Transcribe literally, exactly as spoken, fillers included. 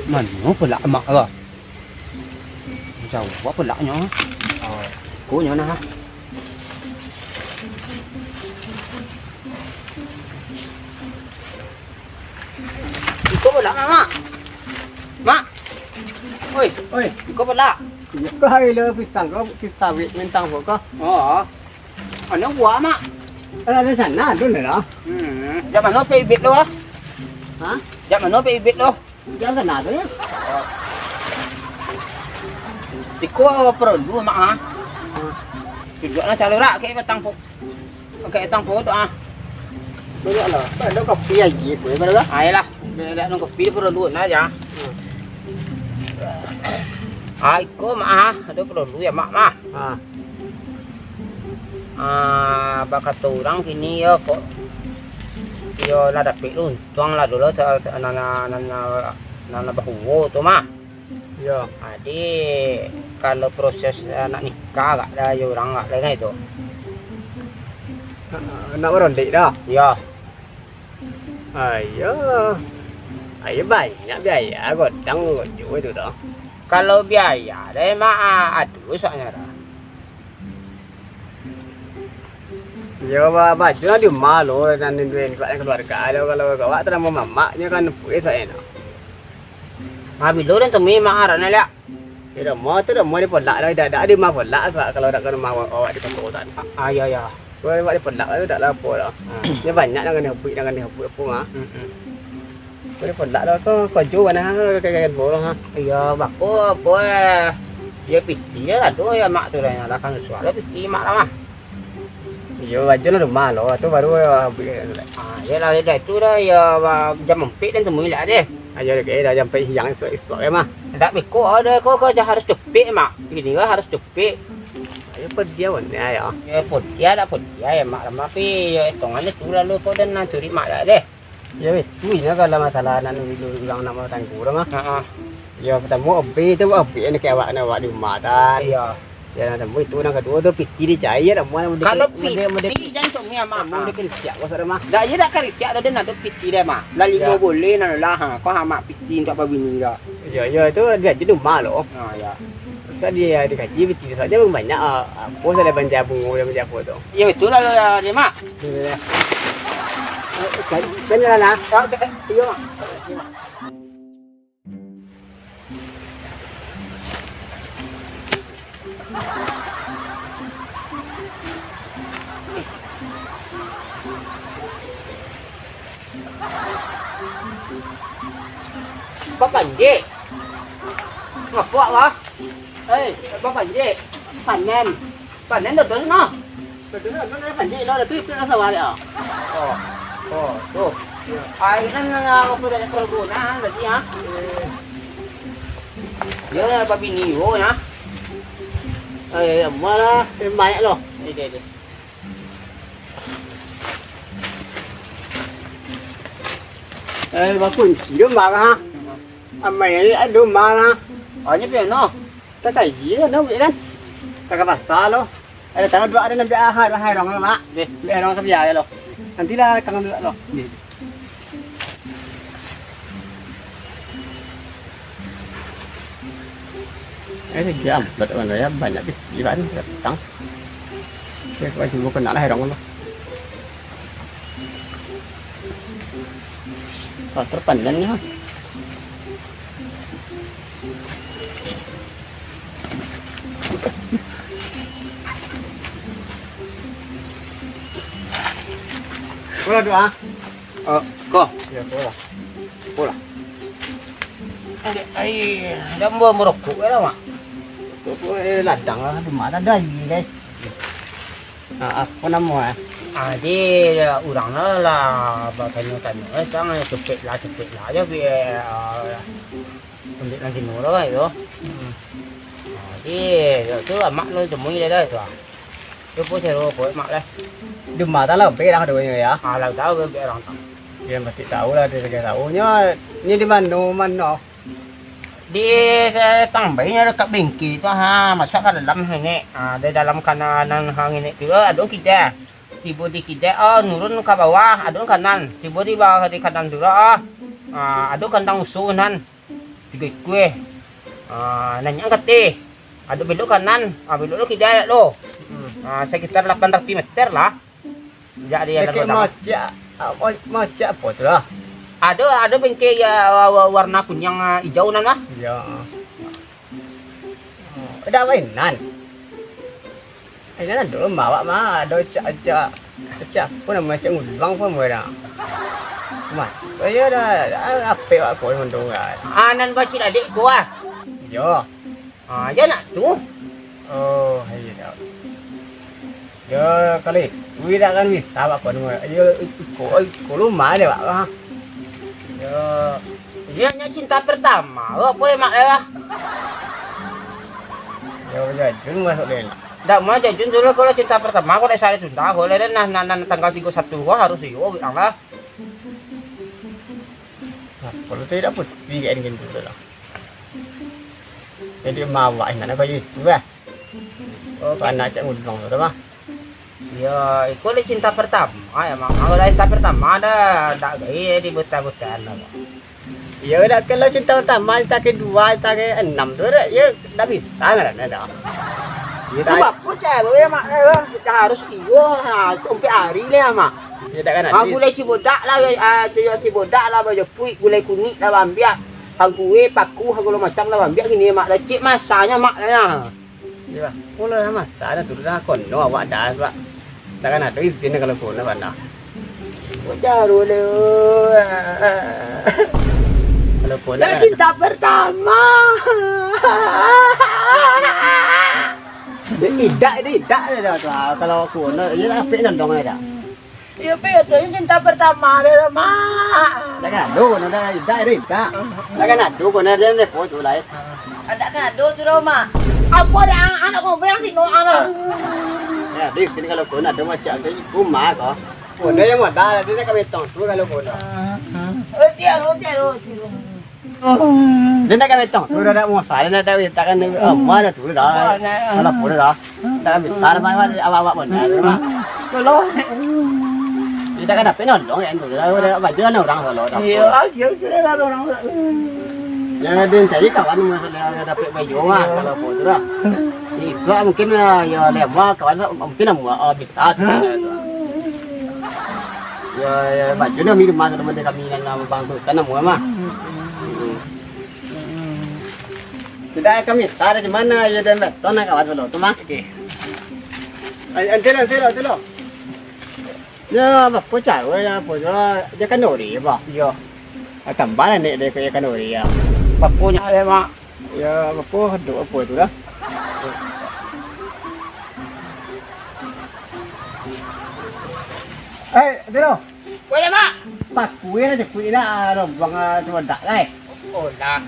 Mano pulak amak ko? Jauah pulaknyo. Oh, iko nyo nah. Iko pulak, Mak. Mak. Oi. Oi. Iko pulak. Iyo, ko hari lo pisang ko, pisang sawit mintang ko. Oh. Anu buah, Mak. Kan ado sana tu lah. Hmm. Jak mano pe ibit tu, ah? Ha? Jak mano pe ibit tu? Jak sana tu, yo. Iko paralu, Mak, ah. Ha. Tunjuaklah caro rak, kek batang po-, kek batang po tu, ah. Tunjuaklah. Ado kopi aja, boleh, boleh, Mak? Ayolah. Ado kopi paralu nah, ya. Hmm. Ah, iko, Mak, ah. Ado paralu ya, Mak, mah. Ha. Ah, bakato urang kini yo, kok, yo lah dapek untuang lah dulu, sa-, sa-, nan, nan, nan, nan bahuo tu mah. Yo. Jadi, kalau proses, ah, nak nikah agak dah yo urang agak lai tu. Nak, nak barondek dah? Yo. Ayo. Ayo banyak biaya, godang gojo itu doh. Kalau biaya deh, Mak, ah, aduh, soalnya dah. Yo, ba-, baju lah di rumah lo, nan induak-induak nan kaluarga lo, kalau awak tu namo mamak, nyo kan nempuih sainyo. Ah, bilo den temui mak aranyo liak? Di rumah tu, rumah di polak lah, dak, dak di rumah polak, sa-, kalau dak ka rumah awak, awak di koto tu. Ah, ah, iyo, iyo. Kalau awak di polak tu dak lah apo lah. Ah. Nyo banyak nan kanai habuik, nan kanai habuik apo mah. Hmm, hmm. Buliah polak lah ko, kojo bana ha, kayak-kayak boro ha. Iyo, bako apo eh. Iyo, piti lah tu, yo, mak tu lah, lah kan suaro piti mak lah mah. Iyo, baju lah rumah lo, tu baru, eh, buliah. Ah, iyo lah, dah tu dah, iyo, ba-, jam ampek den temui lah deh. Ayo, oke, dah jam ampek siang, isuak-isuak ya mah. Dak beko, ado ko, ko harus capek mak. Kini ko harus capek. Ayo, padiah bana yo. Yo, padiah dak padiah yo mak lah mah, tapi yo, etongannyo tu lalu ko den nan curi mak lah deh. Yo, itu inyo kalau masalah nan dulu urang nak batangku tu mah. Ha, ha. Yo, partamo obi tu, obi nak ka awak, nak awak di rumah tan. Iyo. Yo, nan partamo itu, nan kaduo tu piti dicari yo, dak mau. Kalau piti, jan cok mah, mak. Dak, iyo dak karisiak dah, den ado piti dah, mak. Lah limo buliah nan lah, ha. Ko ha, mak, piti untuak babini dah. Iyo, iyo, itu gaji di rumah lo. Ha, iyo. Sa di, di gaji piti sajo banyak, ah, apo salah banja bungo, banja apo tu. Iyo, itu lalu yo, deh, mak. Iyo, iyo. Eh, kan, kan lah nah. Iyo, mak. Bapanjek. Ngapo, Bah? Hei, bapanjek. Panen. Panen dodo no. Dodo no, dodo panen lo, tu, tu sawah dia. Oh, oh, tu. Ai, nan, nan, apo tadi, perkebunan tadi, ha? Yo, babini, oh, yo. Ai, amuah lah. Banyak lo. Deh, deh, deh. Eh, bakunci do marah. Amai ni ado marah. Oh, nyo pian no. Takayi no, bulik kan. Ka pasar lo. Ado tanah dua ado nan biak ahai, ahai rong lo, mak. Deh. Biak rong sabiaya lo. Nantilah tangan dulu lo. Deh. Eh, diambat kan, yo, banyak pitih kan datang. Yo, kalau cuma kena lah herong tu. Wah, terpandang nyo. Bola doa. Oh, ko. Yo, ko lah. Ko lah. Ai, ai, dah mau merokok lah, Mak. Rokok, eh, ladang lah, di mana dah ini, guys? Nah, apo namo, eh? Ah, di urang lah, lah, batanyo-tanyo, eh, sang, eh, cepek lah, cepek lah, aja, bi, eh, ah, Undik nan kino tu kan itu. Hmm. Ah, di, tu lah mak lo temui dia dah tu ah. Tu pun seru buat mak lah. Di mata lah, be orang tu nyo ya. Ah, lah tahu be orang tu. Dia mesti tahu lah, dia kena tahu. Nyo, nyo di mano, mano? Di, eh, tambahin ado ka bengke tu, ha, masuak ka dalam, ha, ngek. Ha, dari dalam kanan, ha, ngek tu, eh, ado kidek. Tibo di kidek, oh, nurun ka bawah, ado kanan. Tibo di bawah di kanan tu, oh. Ha, ado kandang usu nan tigo ikua. Ha, nan nyo kateh. Ado belok kanan, ha, belok lo kidek lo. Hmm. Ha, sekitar lapan ratus meter lah. Jak di Jalan Dekek Padang. Macak, ah, ma-, macak apo tu lah? Ado, ado bengke ya, wa-, wa-, warna kuniang, ah, ijau nan mah. Iyo. Oh, dak mainan. Mainan ado mah, awak mah ado cak, cak, cak apo namo, cak nguluang apo namo dah. Mah, oh iyo dah, dah, apo awak ko mandong ah. Ah, nan bacil adik ko ah. Iyo. Ah, yo nak tu. Oh, iyo dah. Yo, kali itu dak kan bisa, Pak, ko namo. Yo, iko, iko lumah deh, Pak. Ah. Yo, iyo nyo cinta pertama, Pak, ko emak deh, Pak. Yo, jajun masuk deh. Dak mau jajun dulu, kalau cinta pertama, kalau dak salah tunda, kalau dah nah, nah, nah, tanggal tigo satu, ko harus iyo, bilang lah. Nah, kalau tu dak putih kan gitu lah. Jadi mawak ingat apa itu lah. Oh, panak cak ngudang tu mah. Iyo, iko lah cinta pertama ya, Mak. Kalau lah cinta pertama dah, dak gai di buta-butaan lah, Mak. Iyo, dak kalau cinta pertama, cinta kedua, cinta keenam tu dak, yo dak bisa ngarannya dah. Iyo, tu bapo caro ya, Mak, ya? Kita harus iyo, ha, sampai hari ni ya, Mak. Iyo, dak kan ha, habis. Gulai cibodak lah, ah, cibodak lah, bajapuik, gulai kunik lah, baambiak. Tangkue, paku, sagalo macam lah, baambiak kini, Mak. Dah cik masanya, Mak, lah, ya. Iyo, lah. Pulo lah masak dah tu dah, kono awak dah, Pak. Dah kan ado izin kalau kono, Pak, dah. Ujar dulu. Kalau kono dah kan ado. Cinta pertama. Idak, idak, idak dah tu. Kalau kono, iyo lah, apik nandong dah. Iyo, Pi, itu cinta pertama dia lah, Mak. Dak kan ado, kono dah, dah, dah, dah. Dak kan ado, kono dah, dah, tu lah. Dak kan ado tu dah, Mak. Apo dah, anak kau bilang di no, anak. Ya, di sini kalau kono ado macam tu, rumah kau. Kono yang modal, dia nak kami tong tu kalau kono. Oh, tiang, oh, tiang, oh, tiang. Dia nak kami tong tu, dah nak muasa, dia nak dah, tak kan, rumah dah tu dah. Salah pun dah. Tak kan, tak ada apa-apa, awak-awak pun dah, rumah. Tolong. Dia tak kan dapat nolong, kan, tu dah, dah baju kan orang kalau dah. Iyo, ah, iyo, sudah lah orang. Yang ada yang cari kawan, masalah dapat baju mah, kalau pun tu dah. Itu mungkin, ya, ya, lemah, kawan, mungkin dah muak, oh, bisa tu. Ya, ya, baju dah minum mah, kalau macam kami yang nak bangkrut, kan, dah muak mah. Hmm. Sudah kami, tak ada di mana, ya, dan beton nak kawan dulu, tu mah. Okey. Ay, antelo, antelo, antelo. Ya, bapo caro, ya, bapo caro, dia kan dori, apa? Iyo. Ah, tambah lah, Nek, dia kan dori, ya. Bapo nyo, ya, Mak? Ya, bapo, dok, apa tu lah? Eh, antelo. Boleh, Mak. Bapo, ya, jeput nak, ah, rombong, ah, tu dak, lah, eh. Oh, lah.